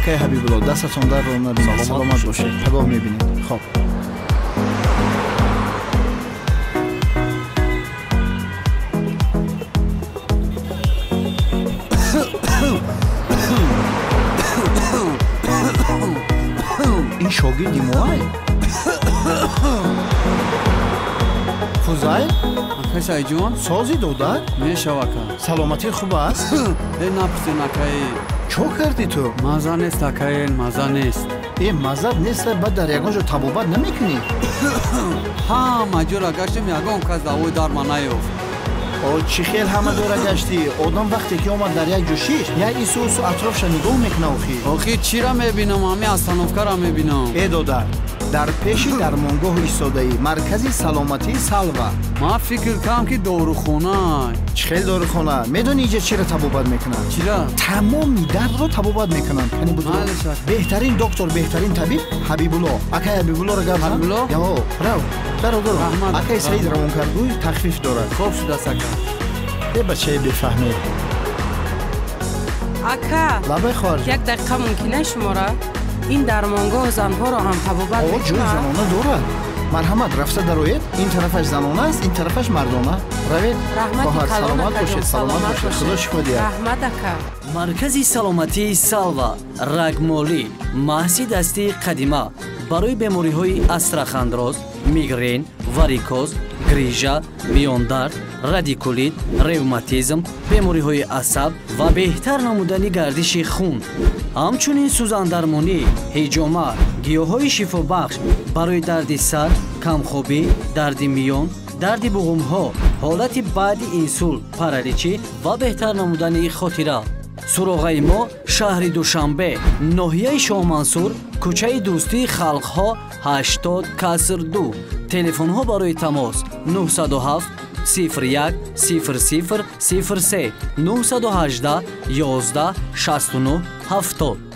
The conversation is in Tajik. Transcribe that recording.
Акай Ҳабибулло, дастатон дарро набинед, саломат бошед. Пагоҳ мебинед. Хоб. Ин шогирди моай? Фузайл? Акай Саидҷон? Сози додар? Мешава, ака. Саломатӣ хуб аст? Э, напурсен, акай. Чо кардӣ ту? Маза нест, акай, маза нест. Э, маза нест, баъд дар ягон ҷо табобат намекунӣ? Ҳама ҷора гаштем, ягон кас давои дарма наёфт. О, чӣ хел ҳама ҷора гаштӣ? Одам вақте ки омад дар як ҷо шишт, як ису усу атрофша нигоҳ мекуна охи. Охи чира мебинам, ҳами остановкара мебинам. Э, додар, дар пеши дармонгоҳ истодаӣ, маркази саломатии Салва. Ман фикр кардам, ки дорухона. Чӣ хел дорухона? Медонӣ иҷа чиро табобат мекунанд? Чира? Тамоми дардро табобат мекунанд. Кани будро. Беҳтарин доктор, беҳтарин табиб Ҳабибулло. Акай Ҳабибуллоро гап зан. Ҳабибулло? Яо, рав. Даро, даро. Акай Саид равонкардгӯй тахфиф дорад. Хоб шудааст, ака. Э, бачаи бефаҳмед. Ака, лабай, хоҳарҷон. Як дақиқа мумкина шумора? Ин дармонгоҳ занҳоро ҳам табобат мекунад? Ҷои занона дорад. Марҳамат, рафта дароед. Ин тарафаш занона аст, ин тарафаш мардона. Равед, хоҳар, саломат бошед, саломат бошед. Худо шифо диҳад. Раҳмат, ака. Маркази саломатии Салва, рагмолӣ, маҳси дастии қадима барои бемориҳои астрахондроз, мигрен, варикоз, грижа, миёндард, радикулит, ревматизм, бемориҳои асаб ва беҳтар намудани гардиши хун. Ҳамчунин сӯзандармонӣ, ҳиҷома, гиёҳҳои шифобахш барои дарди сар, камхобӣ, дарди миён, дарди буғумҳо, ҳолати баъди инсулт, параличӣ ва беҳтар намудани хотира. Суроғаи мо шаҳри Душанбе, ноҳияи Шоҳмансур, кӯчаи Дӯстии халқҳо 80 каср 2. Телефонҳо барои тамос 907 01 00 03, 918 11 69 70.